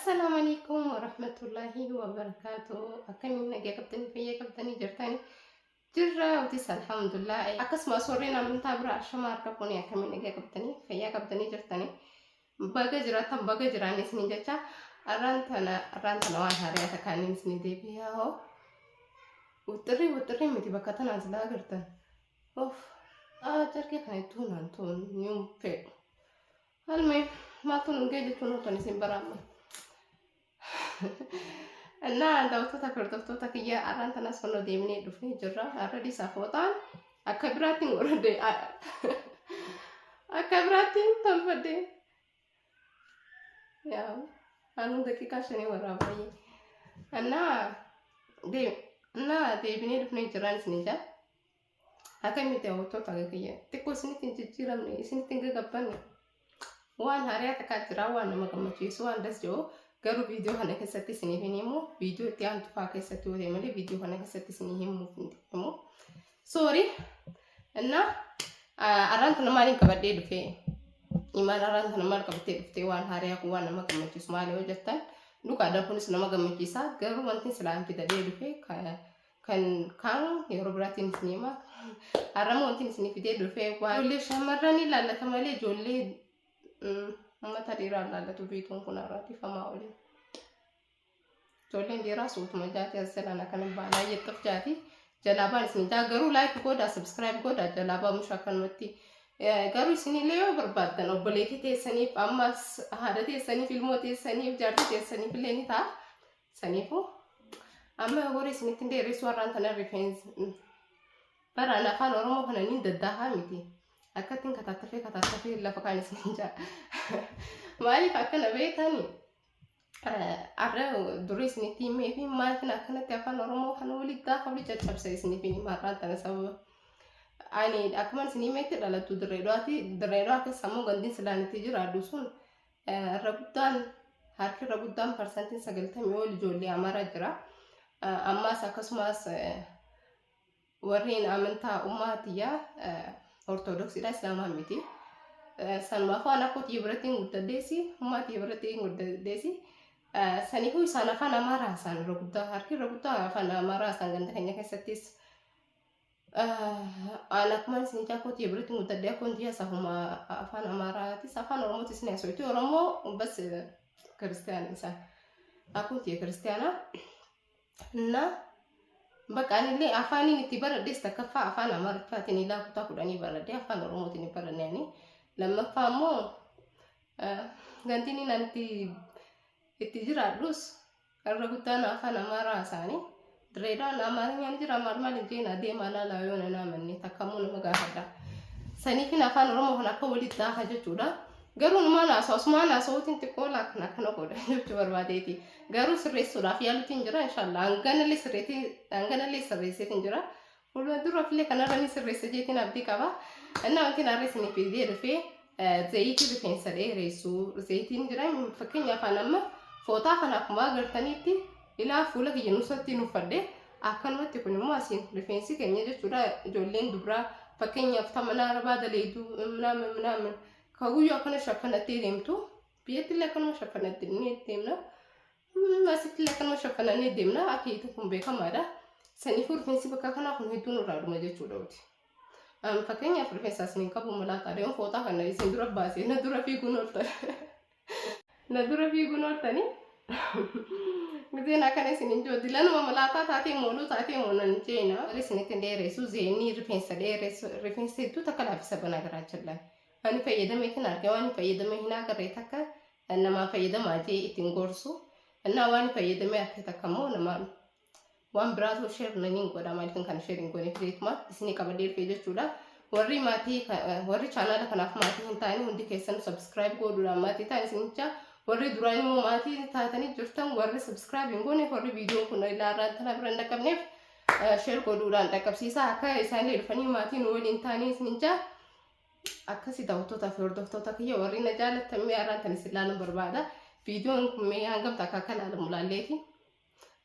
Assalaamu alaikum warahmatullaahi wabarakaatu. Akkamiin nagaa qabdanii, fayyaa qabdanii jirtanii? Jirra nutis alhamdulillah. Akkasumas warreen amantaa biraa ashamaa harka fuunee, akkamiin nagaa qabdanii, fayyaa qabdanii jirtanii? Baga jiraattan, baga jiraanne isiniin jecha. Arraan tana waan haaraa takkaan isinii deebi'aa hoo. Wuxxirrii wuxxirrii miti, bakka tanaan silaa agartan. Of carqee kana ittuu naan tuun ni fedhu. Halmee maaltu nun ga'e jechuun otoon isin baraamma. Innaa daawwattoota fi hordoftoota kiyya, arraan tanas kunoo deemnee dhufnee jirra. Har'a dhiisaa fooxaan akka biraatti hin godhadhe. Akka biraatti hin tolfadhe. Yaa anuu daqiiqaa 5 waraabayyee. Innaa deebinee dhufnee jirraan isin ijaa. Akkamitti daawwattoota kiyya, xiqqoo isinitti hin jijjiiramne, isinitti hin gagabbanne? Waan haaraa takkaa jira, waan nama gammachiisu, waan das jiru. Garuu viidiyoo kana keessatti isiniif hin himu. Viidiyoo itti aantu fa'aa keessatti yoo ta'e malee viidiyoo kana keessatti isinii himuuf hin himu. Sorry. Innaa arraan tana maaliin qabadhee dhufee? Imaan arraan tana maal qabattee dhuftee? Waan haaraa kun waan nama gammachiisu maali yoo jettan, dhugaadha, kunis nama gammachiisa. Garuu wanti silaan fidadhee dhufe kan kaan yeroo biraatiin isin hima. Har'ammoo wanti isin fidee dhufee waan ijoollee shamarranii ilaallata malee ijoollee uummata dhiiraa ilaallatu viidiyoon kun har'a, dhifamaa waliin. Ijoolleen dhiiraa suutuma jaati as jalaan akkana baanaa jettuuf jaati. Jalaa baan isin jaa, garuu like godhaa, subscribe godhaa, jalaa baa mushaa akkanumatti. Garuu isinillee yoo barbaaddan obboleettii teessaniif, ammas haadha teessaniif, ilmoo teessaniif, jaartii teessaniif illee ni ta'a. Saniifuu amma horii isinitti hin dheeressu. Har'aan tana rifeensa baraan afaan Oromoo kana ni daddaahaa miti. Akkattiin kataattafee kataattafee lafa kaan isin jaa. Maaliif akkana beektani? Har'a durii isinitti himee fi maaliif akkanatti afaan Oromoo kana walitti gaafa walitti caccabsa isiniif hin hima har'aan tana sababa. Ani akkuma isin himetti dhalattu Dirree Dhawaati. Dirree Dhawaa keessa immoo gandiin silaan itti jiraadhu sun irra guddaan, harki irra guddaan, 90% ol ijoollee Amaaraa jira. Ammaas akkasumas warreen amantaa ummaatiyyaa Ortodoksiidha, Islaamaa miti. Sanumaaf waan akka tiyya biratti hin guddaddeessi, ummaa tiyya biratti hin guddaddeessi. Saniifuu isaan afaan Amaaraa isaan irra guddaa, harki irra guddaa afaan Amaaraa isaan ganda keenya keessattis. Aan akkuma isin akkoo tiyya biratti hin guddadde, akkoon tiyya safuma afaan Amaaraatis afaan Oromootis ni haasofti. Oromoo bas kiristiyaana isaan. Akkoon tiyya kiristiyaana. Na bakka anillee afaaniin itti baradhes, takkaffaa afaan Amaariffaatiin ilaa kutaa 10 baradhe, afaan Oromootiin hin baranne ani. Lammaffaa immoo gantiin ani itti jiraadhus irra guddaan afaan Amaaraa isaanii. Direedhaan Amaarinyaan jira, maal maal hin jeen, adeemaa laalaa yoo nan amanne takkamuu nama gaafadha. Saniifin afaan Oromoo kan akka walitti daaha jechuudha. Garuu numaan haasa'u, asumaan haasa'uutiin xiqqoo laakan akkana godha jechuu barbaadeeti. Garuu sirreessuudhaaf yaaluutiin jira inshaallah. Hanganallee sirreesseetiin jira. Fuula duraaf illee kanarra ni sirreessa jeetiin abdii qaba. Innaa wanti har'a isinii fidee dhufee zayitii rifeensa dheeressu. Zayitiin jira, fakkeenyaaf an amma fooxaa kana akkuma agartanitti ilaa fuula kiyya nusatti nuffadhe akkanumatti. Kun immoo asiin rifeensi keenya jechuudha. Ijoolleen dubraa fakkeenyaaf mana arabaa daleeduu minaamin minaamin ka guyyuu akkana shaffanattee deemtu, biyyatti illee akkanuma shaffanattee deemna. Asitti illee akkanuma shaffanannee deemna. Akiitu kun beekamaadha. Saniifuu rifeensi bakka kanaa kun hedduu nurraa dhuma jechuudha uti. Fakkeenyaaf rifeensa isin qabu malaaxaadha. Yoon fooxaa kana isin dura baasee na dura fiiguun ooltan. Na dura fiiguun ooltanii. Gizeen akkana isin hin jiru. Dilanuma malaaxaa taatee mooluu taatee moo nan jeena. Isinitti hin dheeressu. Zeenii rifeensa dheeressu. Rifeensa hedduu takka laaffisa banaa garaa jallaan. Ani fayyadameetiin arge, waan fayyadamee hin agarree takka namaa fayyadamaa jee ittiin gorsu. Innaa waan fayyadamee arge takka immoo namaan waan biraatu share naniin godha, maaliif kana share hin goone fideetuma isinii qabadhee dhufee jechuudha. Warri maatii, warri chaanaala kanaaf maatii hin taane hundi keessan subscribe godhuudhaan maatii ta'an isinicha. Warri duraan immoo maatii taatanii jirtan, warri subscribe hin goone, warri viidiyoon kun ilaalaa tana bira hin dhaqqabneef share godhuudhaan dhaqqabsiisaa, akka isaanii dhufanii maatii nu waliin ta'anii isinicha. Akkasii daawwattootaa fi hordoftoota kiyya, warri na jaallattan, mee har'aan tan isin ilaaluun barbaada. Viidiyoon kun mee hangam takka akka ilaalamu ilaalleefi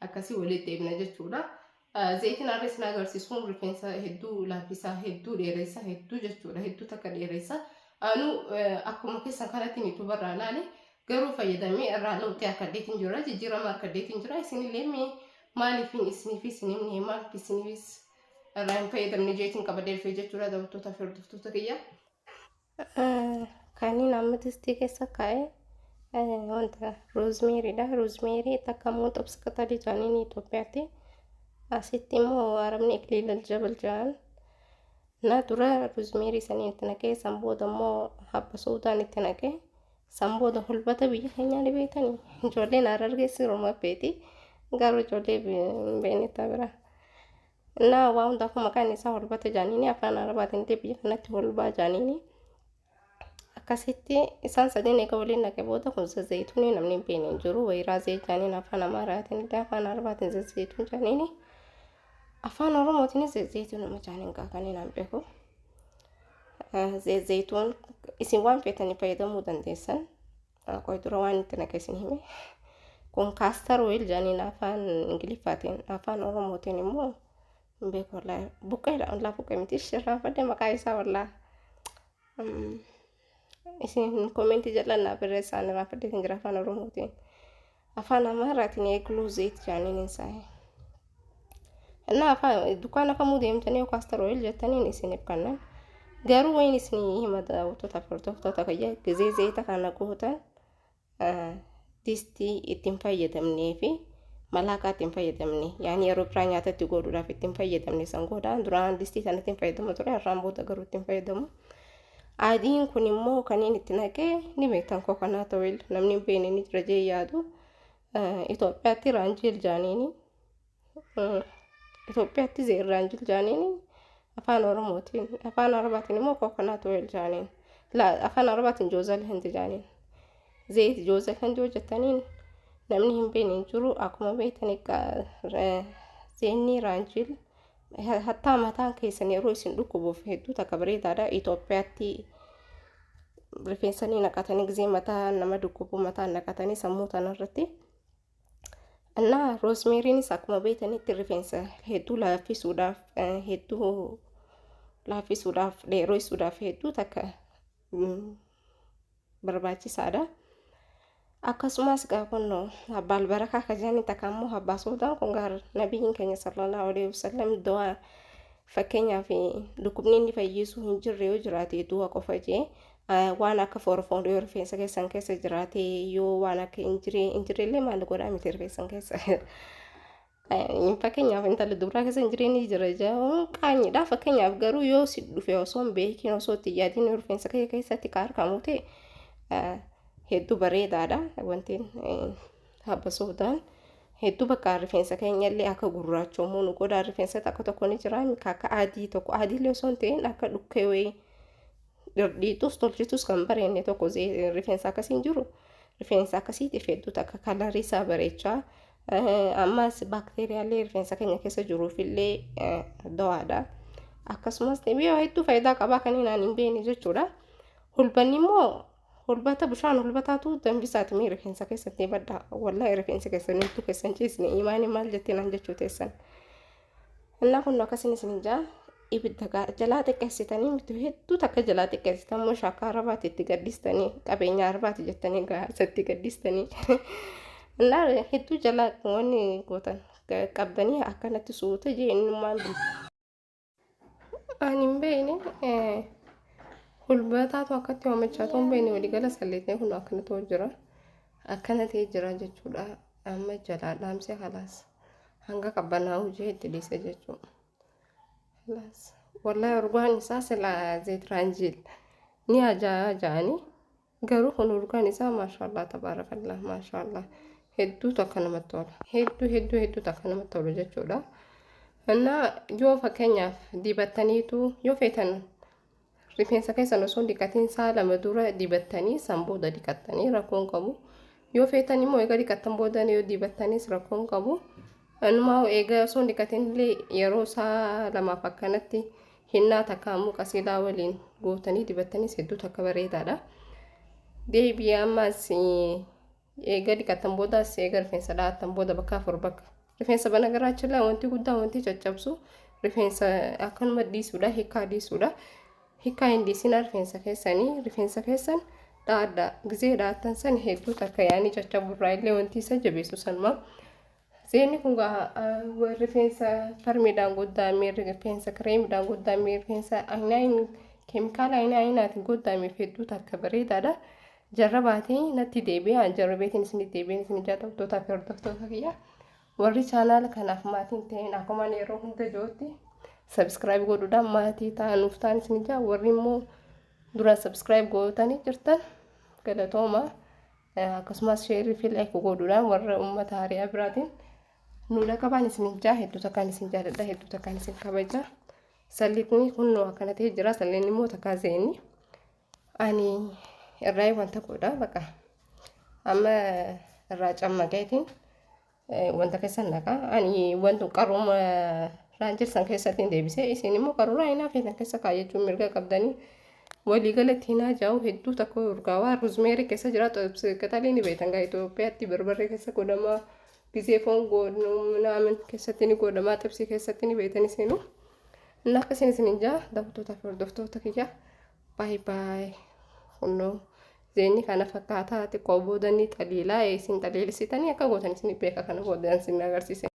akkasii walitti deebina jechuudha. Zayitiin har'a isin agarsiisu rifeensa hedduu laaffisaa, hedduu dheeressa, hedduu jechuudha, hedduu takka dheeressa. Anu akkuma keessan kanatti yuutuubarraa ilaale. Garuu fayyadamee irraa lawxii harkadheetiin jira, jijjiirama harkadheetiin jira. Isinillee mee maaliifin isiniifis hin himne, maaliif isiniifis irraa hin fayyadamne jeetiin qabadee dhufee jechuudha daawwattoota fi hordoftoota kiyya. Kanneen amma distii keessa kaa'e wanta roozmeeriidha. Roozmeerii takka immoo xobsa qaxalii jedhaniin Itoophiyaatti. Asitti immoo arabni ikliilal jabal jedhan. Na dura roozmeerii saniin itti naqee, san booda immoo habba soodaan itti naqee, san booda hulbata biyya keenyaa ni beektanii. Ijoolleen Harargeessi Oromoo beeti. Garuu ijoollee hin beekne bira. Innaa waa hundaafuu maqaan isaa hulbata jedhaniini, afaan Arabaatiin illee biyya kanatti hulbaa jedhaniini. Akkasitti isaan sadeen eega waliin naqee booda kun zayituunii namni hin beekne hin jiru. Wayiraa zayit jedhaniin afaan Amaaraatiin illee, afaan Arabaatiin zayituun jedhaniini. Afaan Oromootiinis zayituun jedhaniin kanneen an beeku. Zayituun isin waan feetanii fayyadamuu dandeessan. Qoy, dura waan itti naqe isin hime. Kun castor oil jedhaniin afaan Ingiliffaatiin, afaan Oromootiin immoo hin beeku wallaahi. Buqqeedha wallaahi, buqqee miti, shirraanfadhe maqaa isaa wallaahi. Isin commentii jal'annaa barreessaan, irraanfadheetiin jira afaan Oromootiin. Afaan Amaaraatiin eegluu zayit jedhaniin isaa. Innaa afaan dukkaana kamuu deemtanii yoo castor oil jettaniin isiniif kennan. Garuu wayin isinii hima, daawwattoota fi hordoftoota kiyya, gizee zayita kana gootan distii ittiin fayyadamnee fi malaaqaa ittiin fayyadamne, yaani yeroo biraa nyaatatti godhuudhaaf ittiin fayyadamne san godha. Duraan distii sana ittiin fayyadamu ture, har'aan booda garuu ittiin fayyadamu. Adiin kun immoo kanneen itti naqee ni beektan, coconut oil namni hin beekne ni jira jee yaadu. Itoophiyaatti raanjiil jaaniini. Itoophiyaatti raanjiil jaaniini, afaan Oromootiin, afaan Arabaatiin immoo coconut oil jaaniin. Afaan Arabaatiin joozal hindi jaaniin. Zayit joozal hindi hojjetaniin namni hin beekne hin jiru. Akkuma beektan zeenni raanjiil hattaa mataan keessan yeroo isin dhukkubuuf hedduu takka bareedaadha. Itoophiyaatti rifeensanii naqatanii gizee mataa nama dhukkubu mataan naqatanii sammuu tanarratti. Innaa roosmeeriinis akkuma beektanitti rifeensa hedduu laaffisuudhaaf, hedduu laaffisuudhaaf, dheeressuudhaaf hedduu takka barbaachisaadha. Akkasumas gaa kun abbaal barakaa ka jedhani, takka immoo abbaa soodaan kun gaar nabiyyiin keenya sallallahu alaihi wasallam du'a, fakkeenyaaf dhukkubni inni fayyisu hin jirre yoo jiraate du'a qofa jee, waan akka forfoon yoo rifeensa keessan keessa jiraate, yoo waan akka injiree injireellee maal godhaa miti rifeensan keessa. Fakkeenyaaf intala dubaraa keessa injireen ni jira jedhamuun qaanyidha. Fakkeenyaaf garuu yoo si dhufe osoo hin beekin, osoo itti yaadin rifeensa kee keessatti ka argamu ta'e hedduu bareedaadha. Wanti habba soodaan hedduu bakka rifeensa keenya illee akka gurraachomuu nu godha. Rifeensa tokko tokko ni jira akka adii tokko, adiillee osoo hin ta'in akka dhukkee wayii dhiixus tolchitus kan bareenne tokko rifeensa akkasii hin jiru. Rifeensa akkasiitiif hedduu takka colorii isaa bareechaa. Ammas baakteeriyaalee rifeensa keenya keessa jiruufillee dawaadha. Akkasumas dhibee hedduu faayidaa qabaa kan hin beekne jechuudha. Hulbanni immoo hulbata, bishaan hulbataatu danfisaati mee rifeensa keessatti badda. Wallaahi rifeensa keessan hedduu keessan ciisne imaanii maal jettee naan jechuu teessan. Innaa kun akkasiin isin jaa, ibidda jalaa xiqqeessitanii miti, hedduu takka jalaa xiqqeessitan immoo shaakkaa arabaati itti gaddistanii, qabeenya arabaati jettanii gaasatti gaddistanii. Innaa hedduu jalaa wanni gootan qabdanii akkanatti suuta jee innummaan. Ani hin beekne, hulbataatu akkatti oomichaa ta'uu hin beekne, waliigala salleetnee kun akkana ta'u jira. Akkana ta'ee jira jechuudha. Amma jalaa dhaamsee kalaas hanga qabbanaa'u jee itti dhiise jechuudha. Kalaas wallahi urgaan isaa silaa zayit raanjiil ni ajaa'aa ja'anii, garuu kun urgaan isaa maashaallah tabaarakallah maashaallah, hedduu takka namatti tola. Hedduu hedduu hedduu takka namatti tolu jechuudha. Innaa yoo fakkeenyaaf dibattaniitu yoo feetan rifeensa keessan osoo hin dhiqatiin sa'a 2 dura dibattanii san booda dhiqattanii rakkoon qabu. Yoo feetan immoo eega dhiqattan booda yoo dibattanis rakkoon qabu. Anumaa eega osoo hin dhiqatin illee yeroo sa'a 2f akkanatti hinnaa takka ammoo qasiilaa waliin gootanii dibattanis hedduu takka bareedaadha. Deebi'ee ammas eega dhiqattan boodaas, eega rifeensa dhahattan booda bakka afur bakka rifeensa bana garaachilaa wanti guddaa wanti caccabsu rifeensa akkanuma dhiisuudha, hiikkaa dhiisuudha. Hiikkaa hin dhiisina rifeensa keessanii, rifeensa keessan Dhaadhaa gizee dhaattan san hedduu takka yaanii caccaburraa illee wanti isa jabeessu sanuma. Zeenni kun rifeensa farmiidhaan goddaamee, rifeensa kireemiidhaan goddaamee, rifeensa ayinaa keemikaala ayinaa ayinaatiin goddaameef hedduu takka bareedaadha. Jarrabaatii natti deebi'aa, jarrabeetiin isin deebi'een isin jaallattootaa fi hordoftoota kiyya. Warri chaanaala kanaaf maatiin ta'een akkuma yeroo hunda jirutti subscribe godhuudhaan maatii ta'anuuf ta'an isin jaa. Warri immoo duraan subscribe gootanii jirtan galatooma. Akkasumas share fi like godhuudhaan warra uummata hariyaa biraatiin nu dhaqabaan isin jaa. Hedduu takkaan isin jaalladha, hedduu takkaan isin kabaja. Salliqni kun akkana ta'ee jira. Salleen immoo takkaa zeenni ani irraa wanta godha baqa amma irraa cammaqeetiin wanta keessa naqa. Ani wantu qaruuma raanjirsan keessatti deebisee, isin immoo qaruuraa hinaa feetan keessa kaayyachuun mirga qabdanii. Waliigalatti hinaa jaa'u hedduu takka urgaawaa rosemary keessa jira. Qixalii ni beektan gaa, Itoophiyaatti barbarree keessa godhamaa, gizee foon godhamu keessatti ni godhamaa, xibsii keessatti ni beektan isinuu. Inni akkasiin isin jaa, daawwattootaa fi hordoftoota kiyya, baay'ee baay'ee. Kunnoo zeenni kana fakkaataa. Xiqqoo boodanii xaliilaa isin xaliilisitanii akka gootan isin beeka. Kana boodan isin agarsiise.